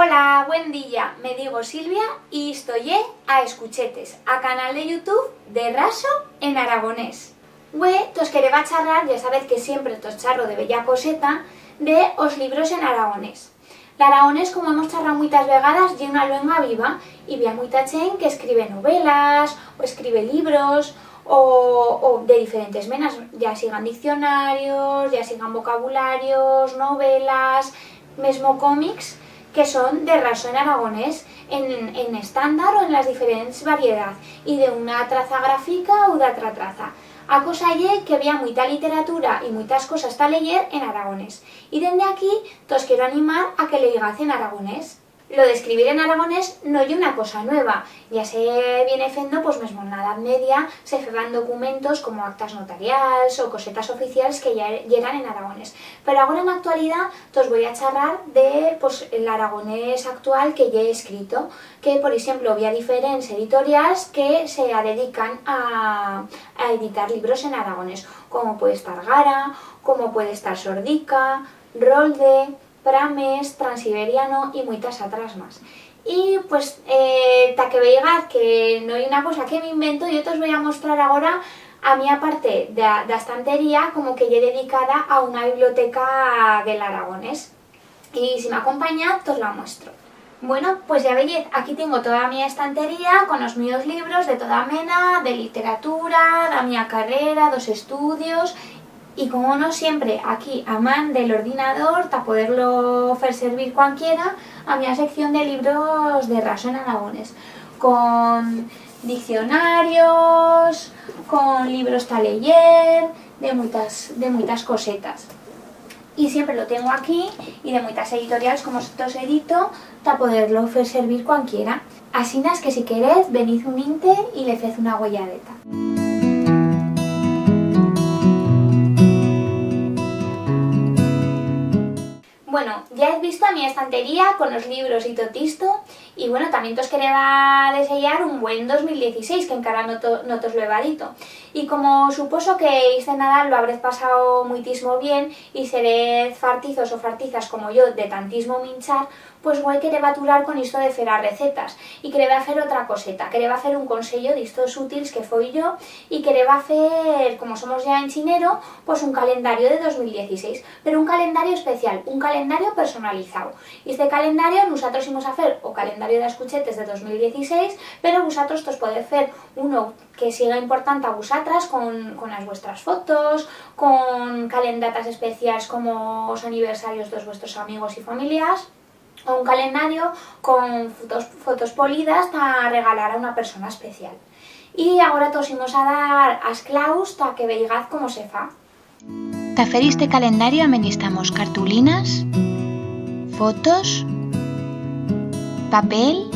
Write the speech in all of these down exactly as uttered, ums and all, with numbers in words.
Hola, buen día, me digo Silvia y isto ye A Escuchetes, a canal de YouTube de Raso en Aragonés. Hue tos quereba charrar, ya sabez que siempre tos charro de bella coseta, de os libros en aragonés. L'aragonés, como hemos charrau muitas vegadas, ye una luenga viva y bi ha muita chent que escribe novelas o escribe libros o, o de diferentes menas, ya sigan diccionarios, ya sigan vocabularios, novelas, mesmo cómics, que son de raso en aragonés, en, en estándar o en las diferents variedat, y de una traza grafica u d'atra traza. A cosa ye que bi ha muita literatura y muitas cosas ta leyer en aragonés. Y dende aquí tos quiero animar a que leigaz en aragonés. Lo d'escribir en aragonés no ye una cosa nueva, ya se viene fendo, pues, mesmo en la Edat Media se feban documentos como actas notarials o cosetas oficials que ya yeran en aragonés. Pero agora, en actualidat, tos voi a charrar de, pues, l'aragonés actual que ye escrito, que, por eixemplo, bi ha diferents editorials que se adedican a, a editar libros en aragonés, como puede estar Gara, como puede estar Sordica, Rolde, Prames, Transiberiano y muitas atras mas. Y, pues, eh, ta que veigaz que no ye una cosa que m'invento, yo tos voi a mostrar agora a mía parte d'a, d'a estantería, como que ye dedicada a una biblioteca de l'aragonés. Y si m'acompanyatz, tos la muestro. Bueno, pues ya veyez, aquí tengo toda a mía estantería con os míos libros de toda mena, de literatura, d'a mía carrera, d'os estudios, y, como no, siempre aquí a man de l'ordinador, ta poder-lo fer servir cuan quiera, a mía sección de libros de raso en aragonés, con diccionarios, con libros ta leyer, de muitas, de muitas cosetas. Y siempre lo tengo aquí, y de muitas editorials, como tos he dito, ta poder-lo fer servir cuan quiera. Asinas que, si querez, veniz un inte y le fez una uelladeta. Bueno, ya hez visto a mía estantería con os libros y tot isto, y, bueno, tamién tos quereba deseyar un buen dos mil dieciséis, que encara no to-, no tos lo heba dito. Y como suposo que iste Nadal lo habrez pasau muitismo bien y serez fartizos o fartizas como yo de tantismo minchar, pues hue quereba aturar con isto de fer as recetas y quereba fer otra coseta, quereba fer un consello d'istos útils que foi yo y quereba fer, como somos ya en chinero, pues un calendario de dos mil dieciséis, pero un calendario especial, un calendario personalizau. Y este calendario nusatros imos a fer o calendario d'A Escuchetes de dos mil dieciséis, pero vusatros tos podez fer uno que siga important a vusatras con, con as vuestras fotos, con calendatas especials como os aniversarios d'os vuestros amigos y familiars, o un calendario con fotos, fotos polidas ta regalar a una persona especial. Y agora tos imos a dar as claus ta que veigaz cómo se fa. Ta fer iste calendario amenistamos cartulinas, fotos, papel,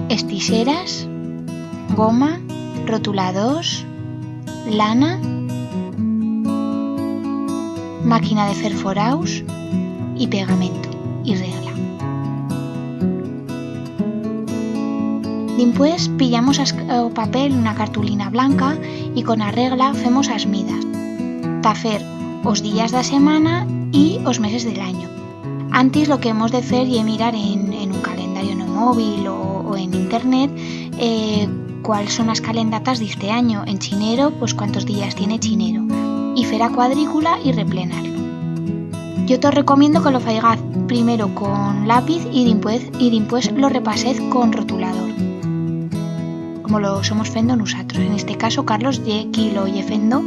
estixeras, goma, rotuladors, lana, máquina de fer foraus y pegamento y regla. Dimpués pillamos as-, o papel, una cartulina blanca, y con a regla femos as midas ta fer os días d'a semana y os meses de l'anyo. Antis lo que hemos de fer ye mirar en, en un calendario, en o móbil o, o en internet, eh, cuál son as calendatas d'iste anyo. En chinero, pues, cuántos días tiene chinero, y fer a cuadrícula y replenar-lo. Yo tos recomiendo que lo faigaz primero con lápiz y dimpués, y dimpués lo repasez con rotulador, como lo somos fendo nusatros. En este caso, Carlos ye qui lo ye fendo,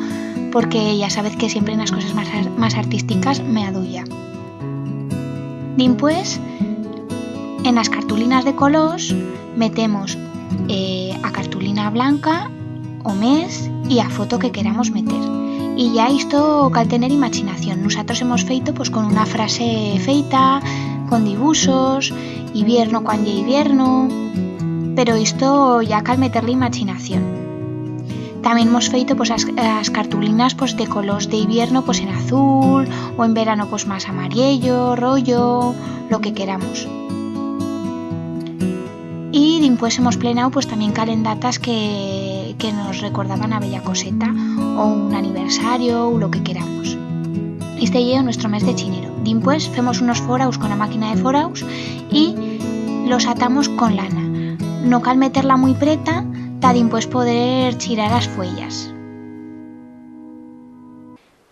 porque ya sabez que siempre en as cosas mas ar-, mas artisticas me aduya. Dimpués, en as cartulinas de colors, metemos, eh, a cartulina blanca, o mes y a foto que queramos meter. Y ya isto cal tener imachinación. Nusatros hemos feito, pues, con una frase feita, con dibuixos, hibierno cuan ye hibierno, pero isto ya cal meter-le imachinación. Tamién hemos feito, pues, as, as cartulinas, pues, de colors d'hibierno, pues, en azul, o en verano, pues, mas amariello, royo, lo que queramos. Y dimpués hemos plenau, pues, tamién calendatas que, que nos recordaban a bella coseta, o un aniversario, u lo que queramos. Iste ye o nuestro mes de chinero. Dimpués femos unos foraus con a máquina de foraus y los atamos con lana. No cal meter-la muit preta ta dimpués poder chirar as fuellas.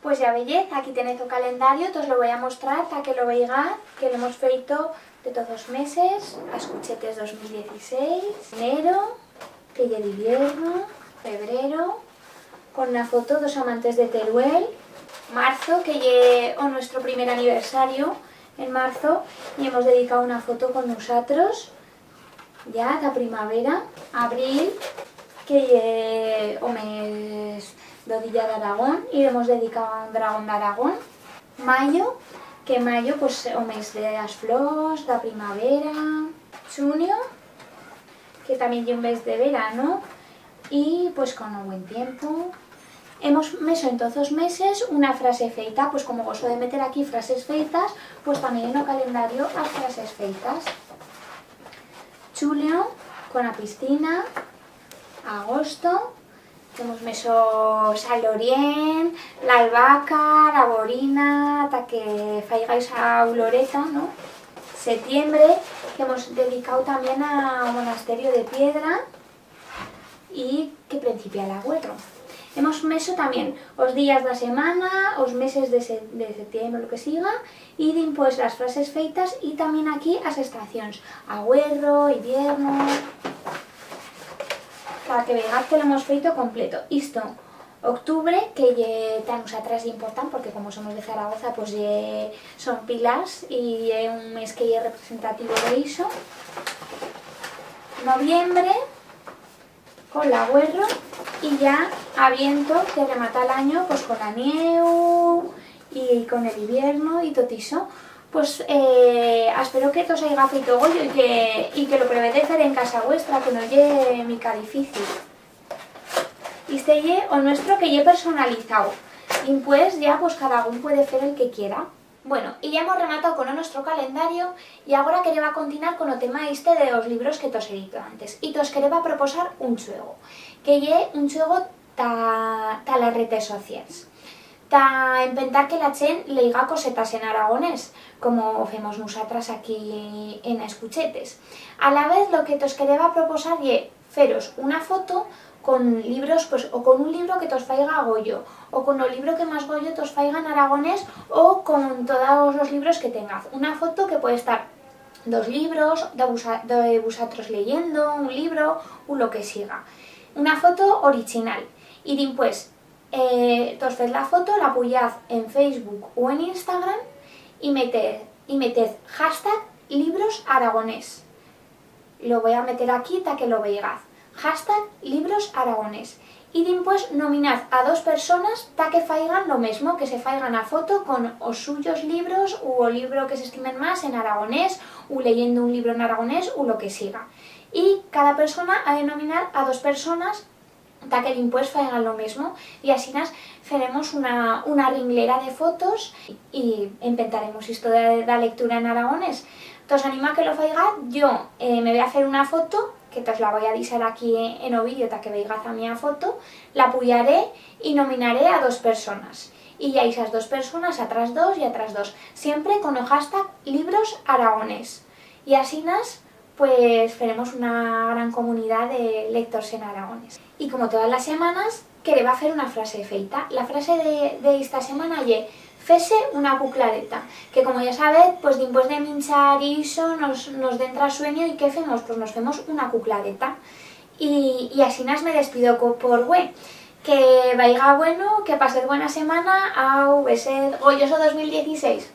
Pues ya veyez, aquí tenez o calendario, tos lo voi a mostrar ta que lo veigatz, que lo hemos feito de toz os meses, a escuchetes dos mil dieciséis, enero, que ye d'hibierno, febrero, con una foto d'os amantes de Teruel, marzo, que ye o nuestro primer aniversario, en marzo, y hemos dedicau una foto con nusatros, ya, d'a primavera, abril, que ye o mes d'o día d'Aragón, y hemos dedicau a un dragón d'Aragón, mayo, que mayo, pues, o mes de as flors, d'a primavera, chunio, que tamién ye un mes de verano, y, pues, con o buen tiempo. Hemos meso en toz os meses una frase feita, pues, como goso de meter aquí frases feitas, pues, tamién en o calendario as frases feitas. Chulio, con a piscina, agosto, hemos meso San Lorient, l'albaca, la borina, ta que faiga ixa uloreta, no? Setiembre, que hemos dedicau tamién a o monasterio de Piedra y que prencipia l'agüerro. Hemos meso tamién os días d'a semana, os meses de se-, de setiembre, lo que siga, y dimpués las frases feitas y tamién aquí as estacions, agüerro, hibierno, pa que veigatz que lo hemos feito completo. Isto, octubre, que ye, ta nusatras ye important, porque como somos de Zaragoza, pues ye, son pilas, y ye un mes que ye representativo de ixo. Noviembre, con l'agüerro, y ya a viento que remata l'anyo, pues con la nieu, y con el hibierno, y tot ixo. Pues, eh, aspero que tos haiga feito goyo y que, y que lo prevez de fer en casa vuestra, que no ye mica dificil. Iste ye o nuestro, que ye personalizau. Dimpués ya, pues, cada un puede fer el que quiera. Bueno, y ya hemos rematau con o nuestro calendario y agora quereba continuar con o tema este de os libros que tos he dito antes. Y tos quereba proposar un chuego, que ye un chuego ta, ta las redes socials. Ta empentar que la chent leiga cosetas en aragonés, como femos nusatras aquí en Escuchetes. Alavez, lo que tos quereba proposar ye feros una foto con libros, pues, o con un libro que tos faiga goyo, o con o libro que más goyo tos faiga en aragonés, o con todos os libros que tengaz. Una foto que puede estar d'os libros, de vusa-, de vusatros leyendo un libro, u lo que siga. Una foto orichinal. Y dimpués, eh, tos fez la foto, la puyaz en Facebook u en Instagram y mete-, y metez hashtag libros aragonés. Lo voi a meter aquí ta que lo veigaz. Hashtag libros aragonés. Y dimpués nominaz a dos personas ta que faigan lo mesmo, que se faigan a foto con os suyos libros u o libro que s'estimen más en aragonés, u leyendo un libro en aragonés, u lo que siga. Y cada persona ha de nominar a dos personas ta que dimpués faigan lo mesmo, y asinas feremos una, una ringlera de fotos y empentaremos isto de, de lectura en aragonés. Tos animo a que lo faiga, yo, eh, me voi a fer una foto, que tos la voi a dixar aquí en, en o vídeo ta que veigaz a mía foto, la puyaré y nominaré a dos personas. Y a ixas dos personas, atras dos y atras dos, siempre con o hashtag libros aragonés. Y asinas pues feremos una gran comunidat de lectors en aragonés. Y como todas las semanas, quereba fer una frase feita. La frase de, de esta semana ye: fese una cucladeta. Que, como ya sabez, pues dimpués de minchar y ixo nos, nos dentra suenyo y qué femos? Pues nos femos una cucladeta. Y, y asinas me despido co-, por hue. Que vaiga bueno, que pasez buena semana, au, besez, goyoso dos mil dieciséis.